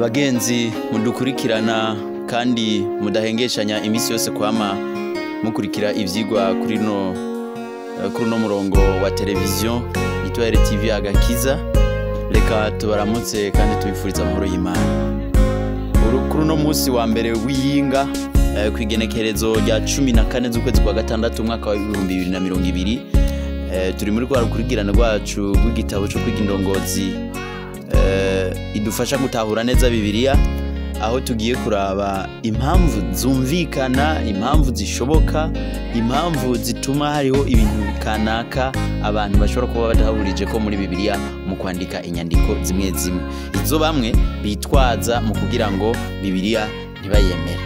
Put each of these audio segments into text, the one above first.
Bagenzi mudukurikirana kandi mudahengeshanya iminsi yose kwama mukurikira ivyigwa kuri no murongo wa televiziyo yitwa RTV Agakiza, reka tubaramutse kandi tubifuriza amahoro y'Imana. Kuri uno munsi wa mbere w'iyinga, kw'igenekerezo rya 14 z'ukwezi kwa gatandatu umwaka wa 2020, turi muri rwa rukurikirane rwacu rw'igitabo cyo kwiga indongozi idufasha gutahura neza Bibiliya, aho tugiye kuraba impamvu zumvikana, impamvu zishoboka, impamvu zituma hariho ibintu kanaka abantu bashobora kuba badahurije ko muri Bibiliya mu kwandika inyandiko zimwe zimwe, izo bamwe bitwaza mu kugira ngo Bibiliya ntibayemere.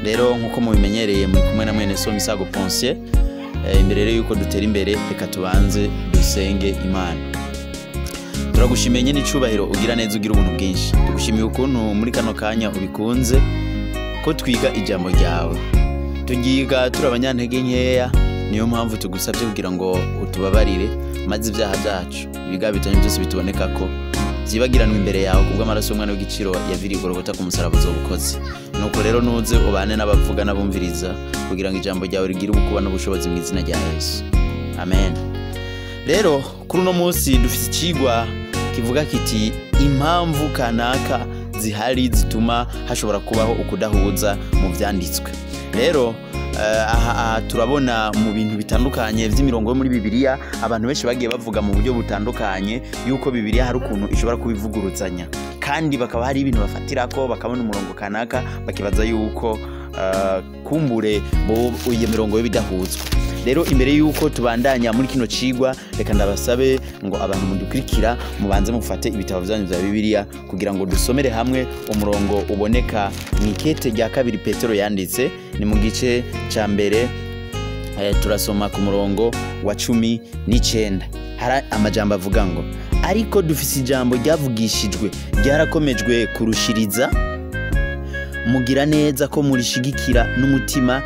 Rero nkuko mubimenyereye muri kumwe na mwene so Misago Ponsier. Imbere rero yuko dutera imbere, reka tubanze dusenge Imana. Turagushimiye nyene icubahiro ugira neza, ugira ubuntu bwinshi. Tugushimiye ukuntu muri kano kanya ubikunze ko twiga ijambo ryawe. Tugiga turi abanyantege nkeya, niyo mpamvu tugusabye kugira ngo utubabarire, maze ibyaha byacu ibigabitanyo byose bituboneka ko byibagiranwe imbere yawe kubw'amaraso y'umwana w'igiciro yaviriye Golgotha ku musaraba uzobukoze. Nuko rero nuze ubane n'abavuga n'abumviriza kugira ngo ijambo ryawe rigire ubukuba n'ubushobozi mu izina rya Yesu. Amen. Rero kuri uno munsi dufite icigwa kivuga kiti impamvu kanaka zihari zituma hashobora kubaho ukudahuza mu vyanditswe. Rero aha turabona mu bintu bitandukanye vy'imirongo yo muri Bibiliya, abantu benshi bagiye bavuga mu buryo butandukanye yuko Bibiliya hari ukuntu ishobora kubivuguruzanya, kandi bakaba hari ibintu bafatirako bakabona umurongo kanaka bakibaza yuko kumbure bo iyo mirongo y'ibidahuzwa. Rero imbere yuko tubandanya muri kino cigwa, reka ndabasabe ngo abantu mudukurikira mubanze mufate ibitabo byanyu vya Bibiliya kugira ngo dusomere hamwe umurongo uboneka mu ikete rya kabiri Petero yanditse, ni mu gice ca mbere, turasoma ku murongo wa 19. Hari amajambo avuga ngo: ariko dufise ijambo ryavugishijwe ryarakomejwe kurushiriza, mugira neza ko murishigikira n'umutima,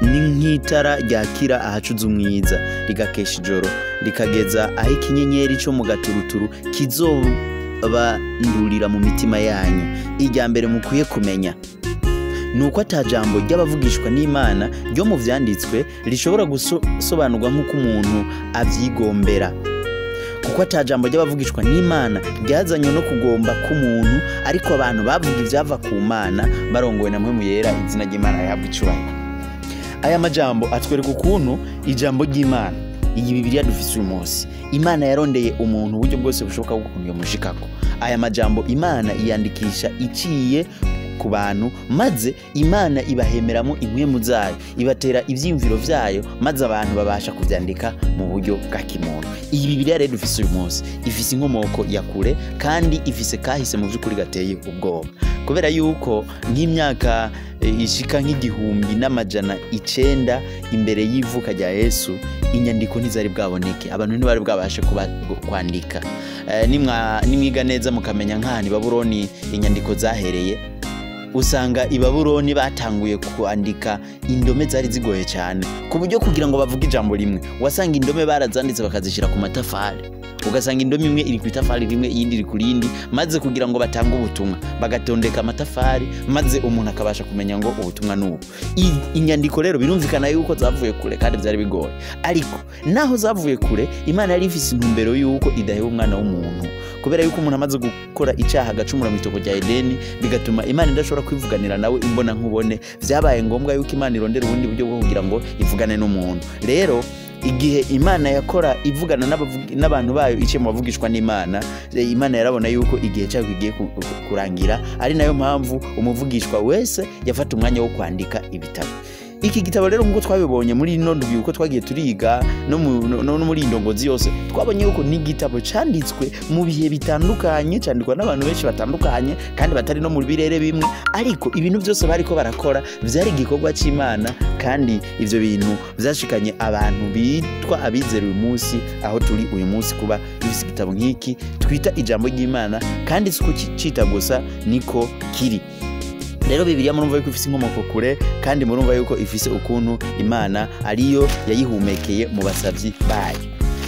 ni nk'itara ryakira ahacuze umwiza rigakesha ijoro rikageza aho ikinyenyeri cyo mu gaturuturu kizobandurira mu mitima yanyu. Irya mbere mukwiye kumenya nuko atajambo ry'abavugishwa n'Imana ryo mu vyanditswe rishobora gusobanurwa nk'uko umuntu avyigombera, kuko atajambo ry'abavugishwa n'Imana ryazanywe no kugomba k'umuntu, ariko abantu bavuga ivyava ku Mana barongowe na Mpwemu Yera. Izina ry'Imana rihabwe icubahiro. Aya majambo atwereka ukuntu ijambo ry'Imana, iyi Bibiliya dufise uyu munsi, Imana yarondeye umuntu uburyo bwose bushoboka bwo ukuntu yomushikako. Aya majambo Imana iyandikisha iciye ku bantu, maze Imana ibahemeramo impwemu zayo, ibatera ivyiyumviro vyayo, maze abantu babasha kuvyandika mu buryo bwa kimuntu. Iyi Bibiliya rero dufise uyu munsi ifise inkomoko ya kure kandi ifise kahise mu vy'ukuri gateye ubwoba, kubera yuko nk'imyaka ishika 1900 imbere y'ivuka rya Yesu, inyandiko ntizari bwaboneke, abantu ntibari bwabashe kwandika. Nimwiga neza mukamenya nk'ahantu i Babuloni inyandiko zahereye, usanga i Babuloni batanguye kwandika indome zari zigoye cyane, ku buryo kugira ngo bavuge ijambo rimwe wasanga indome barazanditse bakazishyira ku matafari, ugasanga indome imwe iri ku itafari rimwe iyindi iri ku rindi, maze kugira ngo batange ubutumwa bagatondeka amatafari, maze umuntu akabasha kumenya ngo ubutumwa nubu. Inyandiko rero birumvikana yuko zavuye kure kandi byari bigoye, ariko naho zavuye kure Imana yari ifise intumbero yuko idaheba umwana w'umuntu, kubera yuko umuntu amaze gukora icyaha agacumura mu itoko rya Edeni, bigatuma Imana idashobora kwivuganira nawe imbona nkubone. Vyabaye ngombwa yuko Imana irondera ubundi buryo bwo kugira ngo ivugane n'umuntu. Rero igihe Imana yakora ivugana n'abantu bayo iciye mu bavugishwa n'Imana, Imana yarabona yuko igihe cyayo kigiye kurangira, ari nayo mpamvu umuvugishwa wese yafata umwanya wo kwandika ibitabo. Iki gitabo rero nkuko twabibonye muri ino ndwi uko twagiye turiga no muri indongozi yose, twabonye yuko ni igitabo canditswe mu bihe bitandukanye, candikwa n'abantu benshi batandukanye kandi batari no mu birere bimwe, ariko ibintu byose bariko barakora vyari igikorwa c'Imana, kandi ivyo bintu vyashikanye abantu bitwa abizera uyu munsi aho turi uyu munsi kuba dufise igitabo nk'iki twita ijambo ry'Imana, kandi si kucita gusa niko kiri. Rero Bibiliya murumva yuko ifise inkomoko kure, kandi murumva yuko ifise ukuntu Imana ariyo yayihumekeye mu basavyi bayo.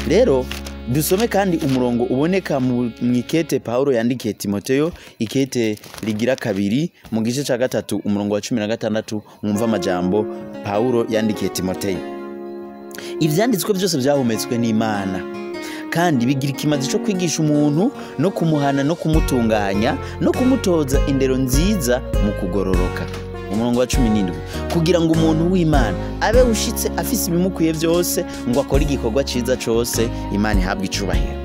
Rero Dusome kandi umurongo uboneka mu ikete Paulo yandikiye Timoteyo, ikete rigira kabiri mu gice ca 3 umurongo wa 16, mwumva amajambo Paulo yandikiye Timoteyo. Ivyanditswe byose byahumetswe n'Imana kandi bigira ikimazi cyo kwigisha umuntu no kumuhana no kumutunganya no kumutoza indero nziza mu kugororoka. Umurongo wa 17, kugira ngo umuntu w'Imana abe ushitse afise ibimukwiye byose ngo akore igikorwa ciza cose, Imana ihabwe icubahiro.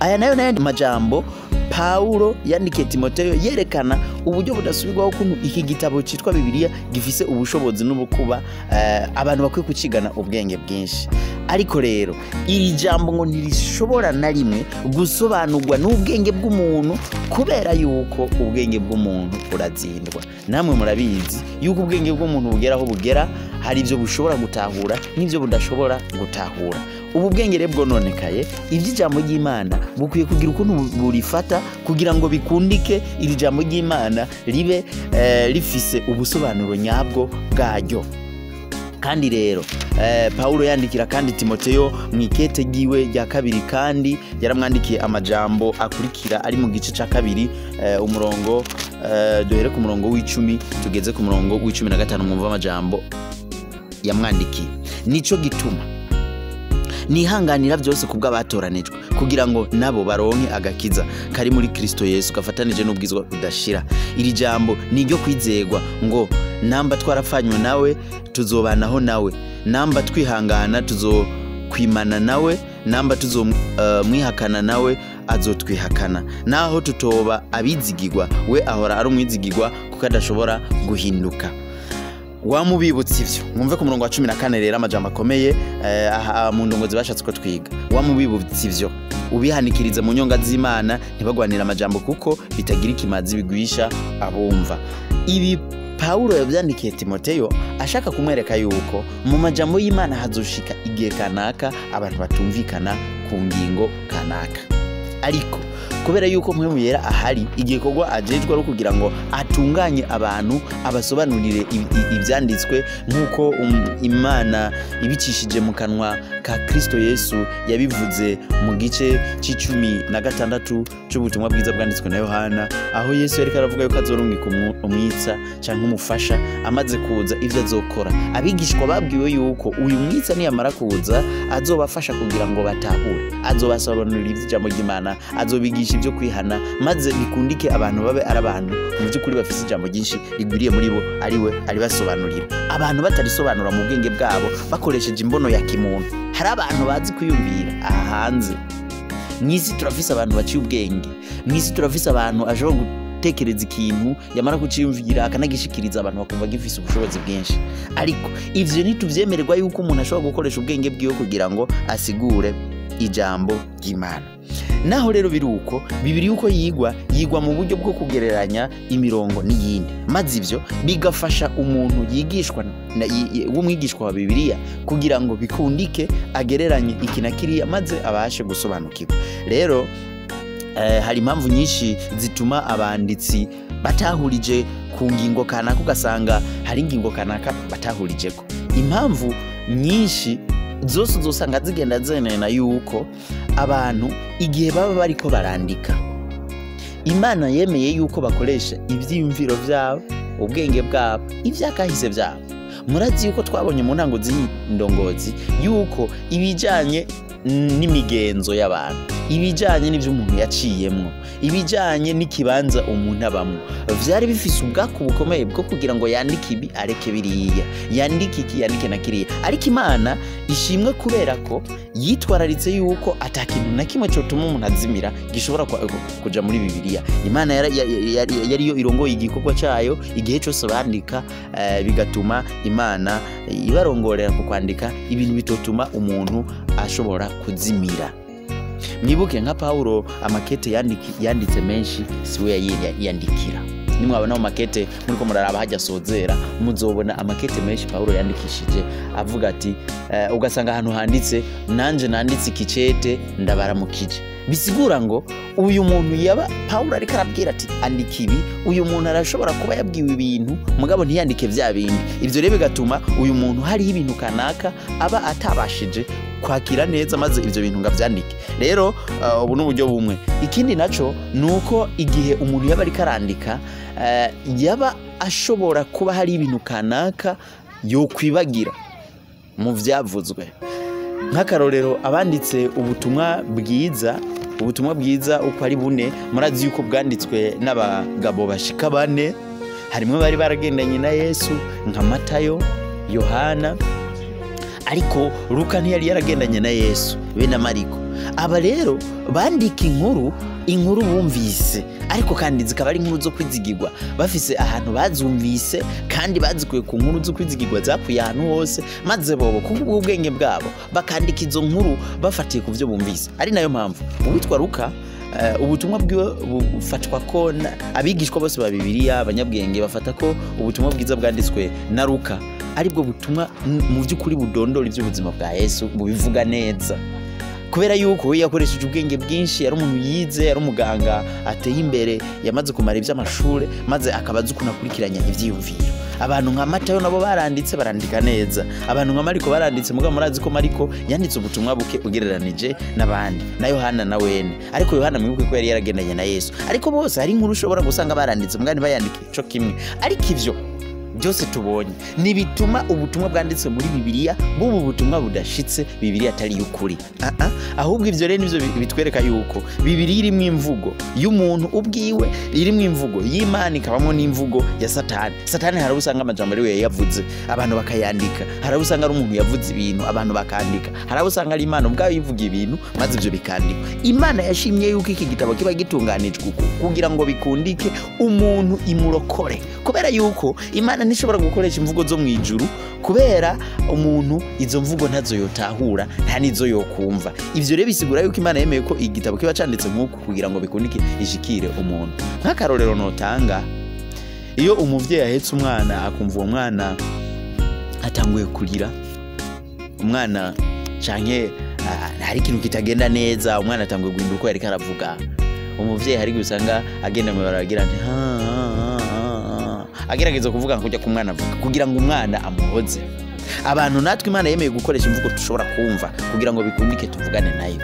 Aya nayo n'ayandi majambo Paulo yandikiye Timoteyo yerekana uburyo budasubirwaho ukuntu iki gitabo citwa Bibiliya gifise ubushobozi n'ubukuba, abantu bakwiye kucigana ubwenge bwinshi. Ariko rero iri jambo ngo ntirishobora na rimwe gusobanurwa n'ubwenge bw'umuntu, kubera yuko ubwenge bw'umuntu burazindwa. Namwe murabizi yuko ubwenge bw'umuntu bugera aho bugera, hari ibyo bushobora gutahura n'ibyo budashobora gutahura. Ubu bwenge rero bwononekaye, iby'ijambo ry'Imana bukwiye kugira ukuntu burifata kugira ngo bikundike iri jambo ry'Imana ribe rifise ubusobanuro nyabwo bwaryo. Kandi rero Paulo yandikira kandi Timoteyo mu ikete ryiwe rya kabiri, kandi yaramwandikiye amajambo akurikira ari mu gice ca 2, umurongo duhere ku murongo w'10 tugeze ku murongo w'15, mwumva amajambo yamwandikiye. Nico gituma nihanganira byose kubw'abatoranijwe, kugira ngo nabo baronke agakiza kari muri Kristo Yesu gafatanije n'ubwizwa budashira. Iri jambo ni iryo kwizegwa, ngo namba twarafanywe nawe tuzobanaho nawe, namba twihangana tuzokwimana nawe, namba tuzomwihakana nawe azotwihakana. Naho tutoba abizigirwa, we ahora ari umwizigirwa kuko adashobora guhinduka. Wamubibutsa ivyo. Mwumve ku murongo wa 14 rero amajambo akomeye mu ndongozi bashatse ko twiga. Wamubibutsa ivyo, ubihanikiriza mu nyonga z'Imana, ntibagwanira amajambo kuko bitagira ikimazi bigwisha abumva. Ibi Paulo yabyandikiye Timoteyo ashaka kumwereka yuko mu majambo y'Imana hazoshika igihe kanaka abantu batumvikana ku ngingo kanaka. Ariko kubera yuko Mpwemu Yera ahari, igikorwa ajejwe ari kugira ngo atunganye abantu, abasobanurire ivyanditswe nkuko Imana ibicishije mu kanwa ka Kristo Yesu yabivuze mu gice c'16 c'ubutumwa bwiza bwanditswe na Yohana, aho Yesu yariko aravuga yuko azorungika umwitsa canke umufasha amaze kuza ivyo azokora. Abigishwa babwiwe yuko uyu mwitsa niyamara kuza azobafasha kugira ngo batahure, azobasobanurira ivy'ijambo ry'Imana, azobigisha ibyo kwihana, maze bikundike abantu babe ari abantu mu by'ukuri bafise ijambo ryinshi rigwiriye muri bo, ariwe aribasobanurira. Abantu batarisobanura mu bwenge bwabo bakoresheje imbono ya kimuntu. Hari abantu bazi kwiyumvira aha hanze mw'isi, turafise abantu baciye ubwenge mw'isi, turafise abantu ashobora gutekereza ikintu yamara kuciyumvira akanagishikiriza abantu bakumva gifise ubushobozi bwinshi. Ariko ivyo ntituvyemererwa yuko umuntu ashobora gukoresha ubwenge bwiwe kugira ngo asigure ijambo ry'Imana. Naho rero biruko Bibiliya uko yigwa mu buryo bwo kugereranya imirongo n'iyindi, maze ivyo bigafasha umuntu yigishwa w'umwigishwa wa Bibiliya kugira ngo bikundike agereranye iki na kiriya maze abashe gusobanukirwa. Rero hari impamvu nyinshi zituma abanditsi batahurije ku ngingo kanaka, ugasanga hari ingingo kanaka batahurijeko. Impamvu nyinshi zose uzosanga zigenda zenena yuko abantu igihe baba bariko barandika, Imana yemeye yuko bakoresha ivyiyumviro vyabo, ubwenge bwabo, ivyakahise vyabo. Murazi yuko twabonye mu ntango z'indongozi yuko ibijanye n'imigenzo y'abantu, ibijanye n'ivyo umuntu yaciyemwo, ibijanye n'ikibanza umuntu abamwo, vyari bifise ubwaku bukomeye bwo kugira ngo yandike ibi areke biriya, yandike iki yandike na kiriya. Ariko Imana ishimwe kubera ko yitwararitse yuko ata kintu na kimwe cotuma umuntu azimira gishobora kuja muri Bibiliya. Imana yariyo irongoye igikorwa cayo igihe cose bandika, bigatuma Imana ibarongorera ku kwandika ibintu bitotuma umuntu ashobora kuzimira. Mwibuke nka Paulo amakete yanditse menshi siwe yandikira. Nimwabona mu makete muriko muraraba hajya sozera, muzobona amakete menshi Paulo yandikishije avuga ati ugasanga ahantu handitse nanje nanditse ikicete ndabaramukije. Bisigura ngo uyu muntu yaba Paulo ariko arabwira ati andika ibi, uyu muntu arashobora kuba yabwiwe ibintu mugabo ntiyandike vya bindi. Ivyo rero bigatuma uyu muntu hariho ibintu kanaka aba atabashije kwakira neza maze ivyo bintu ngavyandike. Rero ubu ni uburyo bumwe. Ikindi naco nuko igihe umuntu yaba ariko arandika, yaba ashobora kuba hari ibintu kanaka yokwibagira mu vyavuzwe. Nk'akarorero, abanditse ubutumwa bwiza, ubutumwa bwiza uko ari bune, murazi yuko bwanditswe n'abagabo bashika bane, harimwo bari baragendanye na Yesu nka Matayo, Yohana, ariko Luka ntiyari yaragendanye na Yesu be na Mariko. Aba rero bandika inkuru bumvise, ariko kandi zikaba ari inkuru zo kwizigirwa, bafise ahantu bazumvise kandi bazikuye ku nkuru zo kwizigirwa zakuye ahantu hose, maze bobo kubwo ubwenge bwabo bakandika izo nkuru bafatiye ku byo bumvise. Ari nayo mpamvu uwitwa Luka, ubutumwa bwiwe bufatwa ko abigishwa bose ba Bibiliya, abanyabwenge bafata ko ubutumwa bwiza bwanditswe na Luka aribwo butumwa mu by'ukuri budondora iby'ubuzima bwa Yesu, bubivuga neza, kubera yuko we yakoresheje ubwenge bwinshi, yari umuntu yize, yari umuganga ateye imbere, yamaze kumara iby'amashure, maze akaba azi ukuntu akurikiranya ivyiyumviro. Abantu nka Matayo nabo baranditse, barandika neza. Abantu nka Mariko baranditse, mugabo murazi ko Mariko yanditse ubutumwa buke ugereranije n'abandi, na Yohana na wene. Ariko Yohana mwibuke ko yari yaragendanye na Yesu. Ariko bose hari inkuru ushobora gusanga baranditse, mugabo ntibayandike ico kimwe. Ariko ivyo byose tubonye nibituma ubutumwa bwanditse muri Bibiliya bubu butumwa budashitse, Bibiliya atari y'ukuri. Ahubwo ivyo rero nivyo bitwereka yuko Bibiliya irimwo imvugo y'umuntu ubwiwe, irimwo imvugo y'Imana, ikabamwo n'imvugo ya Satani. Satani hari usanga amajambo ari we yavuze abantu bakayandika, hari usanga ari umuntu yavuze ibintu abantu bakandika, hari usanga ari Imana ubwayo ivuga ibintu maze ivyo bikandikwa. Imana yashimye yuko iki gitabo kiba gitunganijwe uku kugira ngo bikundike umuntu imurokore, kubera yuko Imana ntishobora gukoresha imvugo zo mwijuru, kubera umuntu izo mvugo ntazo yotahura, nta nizo yokumva. Ivyo rero bisigura yuko Imana yemeye ko igitabo kiba canditse nk'uku kugira ngo bikundike ishikire umuntu. Nk'akarorero notanga, iyo umuvyeyi ahetse umwana akumva uwo mwana atanguye kurira, umwana canke hari ikintu kitagenda neza, umwana atanguye guhinduka uko yariko aravuga, umuvyeyi hari igihe usanga agenda mw'ibarabara agira ati ha, ha, ha, agerageza kuvuga kujya ku mwana avuga kugira ngo umwana amuhoze. Abantu natwe Imana yemeye gukoresha imvugo dushobora kumva kugira ngo bikundike tuvugane nayo,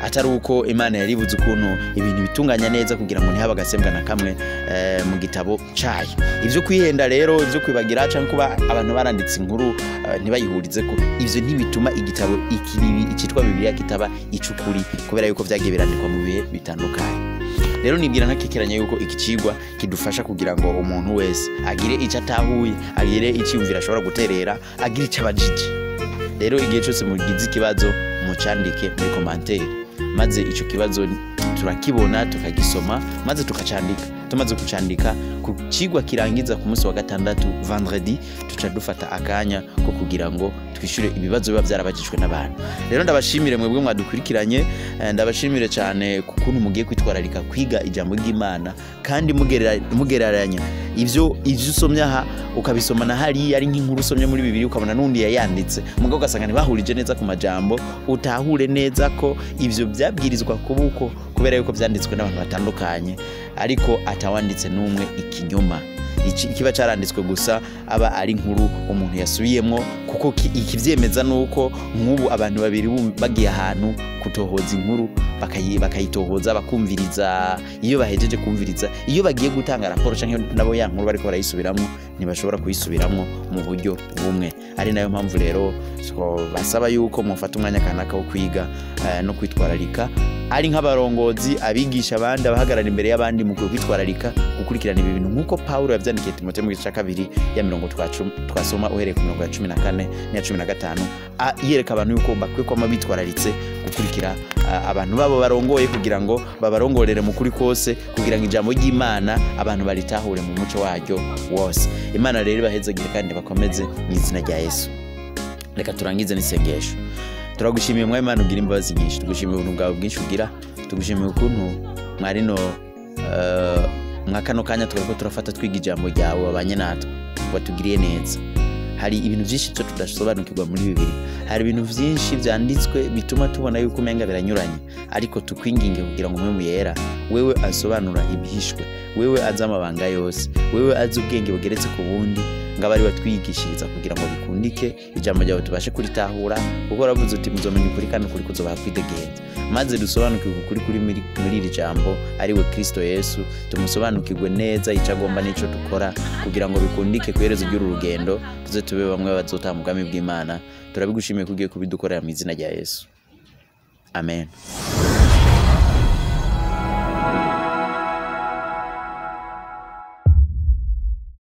atari uko Imana yaribuze ukuntu ibintu bitunganya neza kugira ngo ntihabe agasembwa na kamwe mu gitabo cayo. Ivyo kwihenda rero, ivyo kwibagira canke kuba abantu baranditse inkuru ntibayihurize ko, ivyo ntibituma igitabo icitwa Bibiliya kitaba icukuri, kubera yuko vyagiye birandikwa mu bihe bitandukanye. Rero nibwira ntakekeranya yuko iki cigwa kidufasha kugira ngo umuntu wese agire ico atahuye, agire iciyumvira ashobora guterera, agire ico abajije. Rero igihe cose mugize ikibazo mucandike muri commentaire, maze ico kibazo turakibona tukagisoma maze tukacandika. Tumaze kucandika ku cigwa kirangiza ku munsi wa gatandatu vendredi, tuca dufata akanya ko kugira ngo twishure ibibazo biba vyarabajijwe n'abantu. Rero ndabashimire mwebwe mwadukurikiranye, ndabashimire cyane kukuntu mugiye kwitwararika kwiga ijambo ry'Imana, kandi mugereranya ivyo usomye aha ukabisoma na hariya, ari nk'inkuru usomye muri Bibiliya ukabona n'undi yayanditse, mugabo ugasanga ntibahurije neza ku majambo, utahure neza ko ivyo vyabwirizwa kuba uko, kubera yuko vyanditswe n'abantu batandukanye, ariko atawanditse n'umwe ikinyoma. Ikiba caranditswe gusa aba ari inkuru umuntu yasubiyemwo, kuko ikivyemeza nuko nk'ubu abantu babiri bagiye ahantu kutohoza inkuru, bakayitohoza bakumviriza, iyo bahejeje kumviriza, iyo bagiye gutanga raporo canke nabo ya nkuru bariko barayisubiramwo, ntibashobora kuyisubiramwo mu buryo bumwe. Ari nayo mpamvu rero basaba yuko mufata umwanya kanaka wo kwiga no kwitwararika, ari nk'abarongozi, abigisha abandi, abahagarara imbere y'abandi, mu kwitwararika gukurikirana ibi bintu nk'uko Paulo yavyandikiye Timoteyo mu gice ca 2 ya mirongo twasoma uhereye ku mirongo ya 14 n'iya 15, yereka abantu yuko bakwiye kwama bitwararitse gukurikira abantu babo barongoye, kugira ngo babarongorere mu kuri kose, kugira ngo ijambo ry'Imana abantu baritahure mu muco waryo wose. Imana rero ibahezagire kandi bakomeze mu izina rya Yesu. Reka turangize n'isengesho. Turagushimiye Mwami Imana ugira imbabazi nyinshi, tugushimiye ubuntu bwawe bwinshi ugira, tugushimiye ukuntu mwarino mwakano kanya twariko turafata twiga ijambo ryawe, wabanye natwe, watugiriye neza. Hari ibintu byinshi twe tudasobanukirwa muri Bibiliya, hari ibintu byinshi vyanditswe bituma tubona yuko umenga biranyuranye, ariko tukwinginge kugira ngo Mpwemu Yera Wewe asobanura ibihishwe, wewe azi amabanga yose, wewe azi ubwenge bugeretse ku bundi, ngo ari watwigishiriza kugira ngo bikundike ijambo ryawe tubashe kuritahura, kuko waravuze uti: "Muzomenya ukuri kandi ukuri kuzobaha kwidegenza." Maze dusobanukirwe ukuri kuri muri iri jambo, ari we Kristo Yesu, tumusobanukirwe neza icyo agomba n'icyo dukora, kugira ngo bikundike ku iherezo ry'uru rugendo tuze tube bamwe bazotaha mu bwami bw'Imana. Turabigushimiye ko ugiye kubidukorera, mu izina rya Yesu, amen.